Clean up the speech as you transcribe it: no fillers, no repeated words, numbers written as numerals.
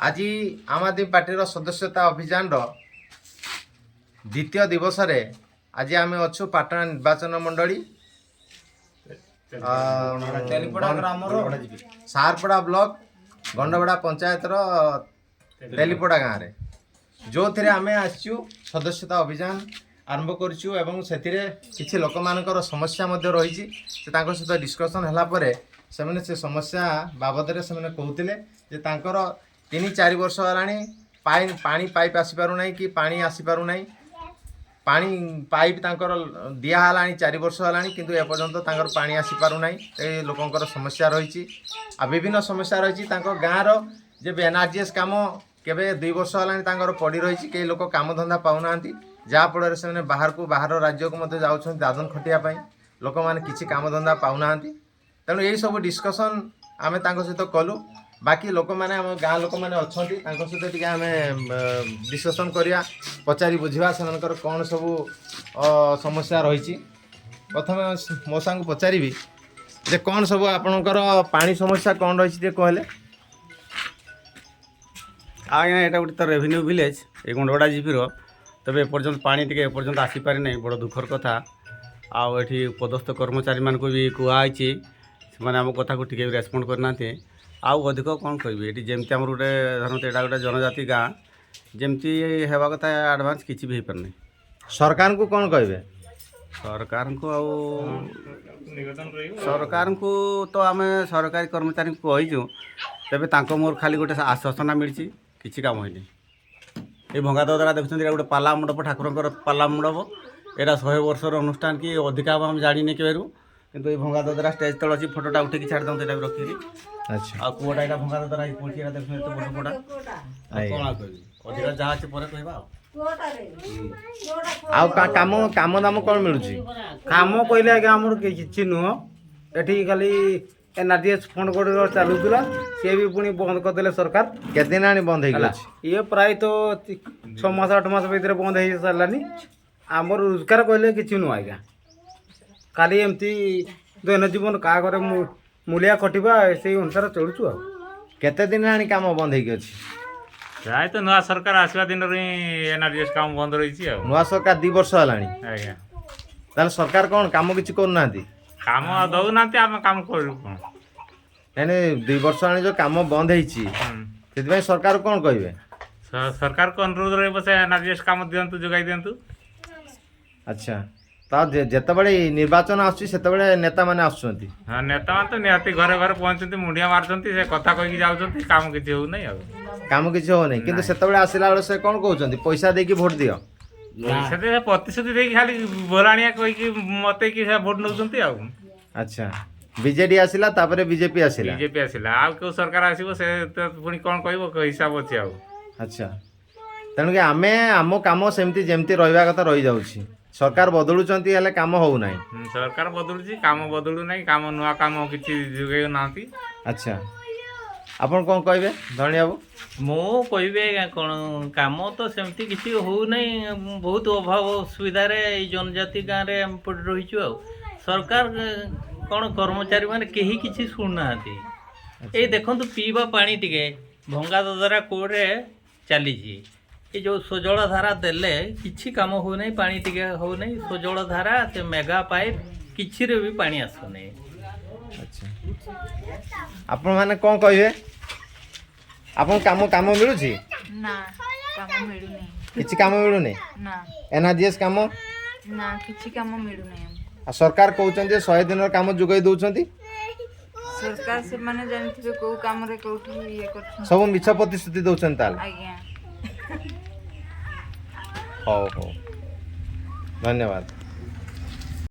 ଆଜି ଆମ୍ ଆଦମୀ ପାର୍ଟିର ସଦସ୍ୟତା ଅଭିଯାନର ଦ୍ୱିତୀୟ ଦିବସରେ ଆଜି ଆମେ ଅଛୁ ପାଟଣା ନିର୍ବାଚନ ମଣ୍ଡଳୀ ସାରପଡ଼ା ବ୍ଲକ ଗଣ୍ଡବଡ଼ା ପଞ୍ଚାୟତର ତେଲିପଡ଼ା ଗାଁରେ, ଯେଉଁଥିରେ ଆମେ ଆସିଛୁ, ସଦସ୍ୟତା ଅଭିଯାନ ଆରମ୍ଭ କରିଛୁ ଏବଂ ସେଥିରେ କିଛି ଲୋକମାନଙ୍କର ସମସ୍ୟା ମଧ୍ୟ ରହିଛି। ସେ ତାଙ୍କ ସହିତ ଡିସ୍କସନ୍ ହେଲା ପରେ ସେମାନେ ସେ ସମସ୍ୟା ବାବଦରେ ସେମାନେ କହୁଥିଲେ ଯେ ତାଙ୍କର 3-4 ବର୍ଷ ହେଲାଣି ପାଣି ପାଇପ୍ ଆସିପାରୁନାହିଁ କି ପାଣି ଆସିପାରୁନାହିଁ। ପାଣି ପାଇପ୍ ତାଙ୍କର ଦିଆ ହେଲାଣି 4 ବର୍ଷ ହେଲାଣି, କିନ୍ତୁ ଏପର୍ଯ୍ୟନ୍ତ ତାଙ୍କର ପାଣି ଆସିପାରୁନାହିଁ। ଏ ଲୋକଙ୍କର ସମସ୍ୟା ରହିଛି ଆଉ ବିଭିନ୍ନ ସମସ୍ୟା ରହିଛି। ତାଙ୍କ ଗାଁର ଯେ ଏନ୍ଆର୍ଜିଏସ୍ କାମ କେବେ 2 ବର୍ଷ ହେଲାଣି ତାଙ୍କର ପଡ଼ି ରହିଛି। କେହି ଲୋକ କାମଧନ୍ଦା ପାଉନାହାନ୍ତି, ଯାହାଫଳରେ ସେମାନେ ବାହାରକୁ, ବାହାର ରାଜ୍ୟକୁ ମଧ୍ୟ ଯାଉଛନ୍ତି ଦାଦନ ଖଟିବା ପାଇଁ। ଲୋକମାନେ କିଛି କାମଧନ୍ଦା ପାଉନାହାନ୍ତି। ତେଣୁ ଏଇସବୁ ଡିସ୍କସନ୍ ଆମେ ତାଙ୍କ ସହିତ କଲୁ। ବାକି ଲୋକମାନେ, ଆମ ଗାଁ ଲୋକମାନେ ଅଛନ୍ତି, ତାଙ୍କ ସହିତ ଟିକେ ଆମେ ଡିସ୍କସନ୍ କରିବା, ପଚାରି ବୁଝିବା ସେମାନଙ୍କର କ'ଣ ସବୁ ସମସ୍ୟା ରହିଛି। ପ୍ରଥମେ ମୋ ସାଙ୍ଗକୁ ପଚାରିବି ଯେ କ'ଣ ସବୁ ଆପଣଙ୍କର ପାଣି ସମସ୍ୟା କ'ଣ ରହିଛି, ଟିକେ କହିଲେ। ଆଜ୍ଞା, ଏଇଟା ଗୋଟେ ତ ରେଭିନ୍ୟୁ ଭିଲେଜ୍ ଏଇ ଗଣ୍ଡଗଡ଼ା ଜିପିର। ତେବେ ଏପର୍ଯ୍ୟନ୍ତ ପାଣି ଟିକେ ଏପର୍ଯ୍ୟନ୍ତ ଆସିପାରି ନାହିଁ, ବଡ଼ ଦୁଃଖର କଥା। ଆଉ ଏଠି ପଦସ୍ଥ କର୍ମଚାରୀମାନଙ୍କୁ ବି କୁହାହେଇଛି, ସେମାନେ ଆମ କଥାକୁ ଟିକେ ବି ରେସ୍ପଣ୍ଡ କରିନାହାନ୍ତି। ଆଉ ଅଧିକ କ'ଣ କହିବି? ଏଠି ଯେମିତି ଆମର ଗୋଟେ ଧରନ୍ତୁ, ଏଇଟା ଗୋଟେ ଜନଜାତି ଗାଁ, ଯେମିତି ହେବା କଥା ଆଡ଼ଭାନ୍ସ କିଛି ବି ହେଇପାରୁନି। ସରକାରଙ୍କୁ କ'ଣ କହିବେ? ସରକାରଙ୍କୁ ଆଉ ସରକାରଙ୍କୁ ତ ଆମେ ସରକାରୀ କର୍ମଚାରୀଙ୍କୁ କହିଛୁ। ତେବେ ତାଙ୍କ ମୋର ଖାଲି ଗୋଟେ ଆଶ୍ୱାସନା ମିଳିଛି, କିଛି କାମ ହେଇନି। ଏଇ ଭଙ୍ଗା ଦଦରା ଦେଖୁଛନ୍ତି, ଏଇଟା ଗୋଟେ ପାଲା ମଣ୍ଡପ, ଠାକୁରଙ୍କର ପାଲା ମଣ୍ଡପ। ଏଇଟା 100 ବର୍ଷର ଅନୁଷ୍ଠାନ କି ଅଧିକା ହେବ ଆମେ ଜାଣିନି କେବେରୁ। କିନ୍ତୁ ଏଇ ଭଙ୍ଗା ଦଦରା ଷ୍ଟେଜ୍ ତଳେ ଅଛି, ଫଟୋଟା ଉଠେଇକି ଛାଡ଼ି ଦିଅନ୍ତୁ, ଏଇଟା ବି ରଖିକି। ଆଉ କୂଅଟା ଏଇଟା ଭଙ୍ଗା ଦଦରା ହେଇକି ପଡ଼ିଛି, ଏଇଟା ଦେଖୁଛନ୍ତି, ଏତେ ବଡ଼ କୂଅଟା। ଆଉ କ'ଣ ଆଉ କହିବି ଅଧିକା? ଯାହା ଅଛି ପରେ କହିବା ଆଉ। ଆଉ କାମ କାମ ଦାମ କ'ଣ ମିଳୁଛି? କାମ କହିଲେ ଆଜ୍ଞା, ଆମର କିଛି ନୁହଁ। ଏଠି ଖାଲି ଏନ୍ଆର୍ଜିଏସ୍ ଫଣ୍ଡ ଗୁଡ଼ିକ ଚାଲୁଥିଲା, ସିଏ ବି ପୁଣି ବନ୍ଦ କରିଦେଲେ ସରକାର। କେତେ ଦିନ ହେଲାଣି ବନ୍ଦ ହେଇକି ହେଲା ଅଛି? ଇଏ ପ୍ରାୟତଃ 6 ମାସ 8 ମାସ ଭିତରେ ବନ୍ଦ ହେଇ ସାରିଲାନି। ଆମର ରୋଜଗାର କହିଲେ କିଛି ନୁହଁ ଆଜ୍ଞା, ଖାଲି ଏମିତି ଦୈନ ଜୀବନ, କାହା ଘରେ ମୂଲିଆ ଖଟିବା, ସେଇ ଅନୁସାରେ ଚଳୁଛୁ ଆଉ। କେତେ ଦିନ ହେଲାଣି କାମ ବନ୍ଦ ହେଇକି ଅଛି? ପ୍ରାୟତଃ ନୂଆ ସରକାର ଆସିବା ଦିନରୁ ହିଁ ଏନ୍ଆର୍ଜିଏସ୍ କାମ ବନ୍ଦ ରହିଛି ଆଉ। ନୂଆ ସରକାର 2 ବର୍ଷ ହେଲାଣି। ଆଜ୍ଞା। ତାହେଲେ ସରକାର କ'ଣ କାମ କିଛି କରୁନାହାନ୍ତି? କାମ ଦଉନାହାନ୍ତି, ଆମେ କାମ କରିବୁ କ'ଣ? ନାଇଁ ନାଇଁ, 2 ବର୍ଷ ହେଲାଣି ଯେଉଁ କାମ ବନ୍ଦ ହେଇଛି, ସେଥିପାଇଁ ସରକାର କ'ଣ କହିବେ? ସରକାରକୁ ଅନୁରୋଧ ରହିବ, ସେ ଏନ୍ଆର୍ଜିଏସ୍ କାମ ଦିଅନ୍ତୁ, ଯୋଗାଇ ଦିଅନ୍ତୁ। ଆଚ୍ଛା, ତ ଯେତେବେଳେ ନିର୍ବାଚନ ଆସୁଛି, ସେତେବେଳେ ନେତାମାନେ ଆସୁଛନ୍ତି? ହଁ, ନେତାମାନେ ତ ନିହାତି ଘରେ ଘରେ ପହଞ୍ଚନ୍ତି, ମୁଣ୍ଡିଆ ମାରୁଛନ୍ତି, ସେ କଥା କହିକି ଯାଉଛନ୍ତି, କାମ କିଛି ହେଉନାହିଁ ଆଉ। କାମ କିଛି ହଉନାହିଁ, କିନ୍ତୁ ସେତେବେଳେ ଆସିଲା ବେଳେ ସେ କ'ଣ କହୁଛନ୍ତି? ପଇସା ଦେଇକି ଭୋଟ ଦିଅ। ପଇସା ଦେଇ, ପ୍ରତିଶ୍ରୁତି ଦେଇକି, ଖାଲି ଭୋଲାଣିଆ କହିକି ମତେଇକି ସେ ଭୋଟ ନେଉଛନ୍ତି ଆଉ। ଆଚ୍ଛା, ବିଜେଡି ଆସିଲା, ତାପରେ ବିଜେପି ଆସିଲା। ବିଜେପି ଆସିଲା, ଆଉ କେଉଁ ସରକାର ଆସିବ, ସେ ତ ପୁଣି କ'ଣ କହିବ, ହିସାବ ଅଛି ଆଉ। ଆଚ୍ଛା, ତେଣୁକି ଆମେ ଆମ କାମ ସେମିତି ଯେମିତି ରହିବା କଥା ରହିଯାଉଛି। ସରକାର ବଦଳୁଛନ୍ତି, ହେଲେ କାମ ହଉନାହିଁ। ସରକାର ବଦଳୁଛି, କାମ ବଦଳୁ ନାହିଁ। କାମ, ନୂଆ କାମ କିଛି ଯୋଗାଇ ନାହାନ୍ତି। ଆଚ୍ଛା, ଆପଣ କ'ଣ କହିବେ ଧରଣୀ ବାବୁ? ମୁଁ କହିବି ଆଜ୍ଞା କ'ଣ, କାମ ତ ସେମିତି କିଛି ହେଉନାହିଁ। ବହୁତ ଅଭାବ ଅସୁବିଧାରେ ଏଇ ଜନଜାତି ଗାଁରେ ଆମେ ପଡ଼ି ରହିଛୁ। ଆଉ ସରକାର କ'ଣ, କର୍ମଚାରୀମାନେ କେହି କିଛି ଶୁଣୁନାହାନ୍ତି। ଏଇ ଦେଖନ୍ତୁ, ପିଇବା ପାଣି ଟିକେ ଭଙ୍ଗା ଦଦରା କୂଅରେ ଚାଲିଛି। ଏ ଯେଉଁ ସ୍ୱଜଳ ଧାରା ଦେଲେ କିଛି କାମ ହେଉନାହିଁ, ପାଣି ଟିକେ ହେଉନାହିଁ। ସ୍ୱଜଳ ଧାରା, ସେ ମେଗା ପାଇପ୍, କିଛିରେ ବି ପାଣି ଆସୁନାହିଁ। ଆଚ୍ଛା, ଆପଣମାନେ କ'ଣ କହିବେ? ଆପଣ କାମ କାମ ମିଳୁଛି? ନା, କାମ ମିଳୁନି। କିଛି କାମ ମିଳୁନି? ନା। ଏନ୍ଆର୍ଜିଏସ୍ କାମ? ନା, କିଛି କାମ ମିଳୁନି ଆମକୁ। ଆଉ ସରକାର କହୁଛନ୍ତି ଯେ 100 ଦିନର କାମ ଯୋଗାଇ ଦେଉଛନ୍ତି। ସରକାର ସେମାନେ ଜାଣିଥିବେ କୋଉ କାମରେ କୋଉଠି ଇଏ କରୁଛନ୍ତି। ସବୁ ମିଛ ପ୍ରତିଶ୍ରୁତି ଦେଉଛନ୍ତି ତାହେଲେ? ଆଜ୍ଞା। ହଉ ହଉ, ଧନ୍ୟବାଦ।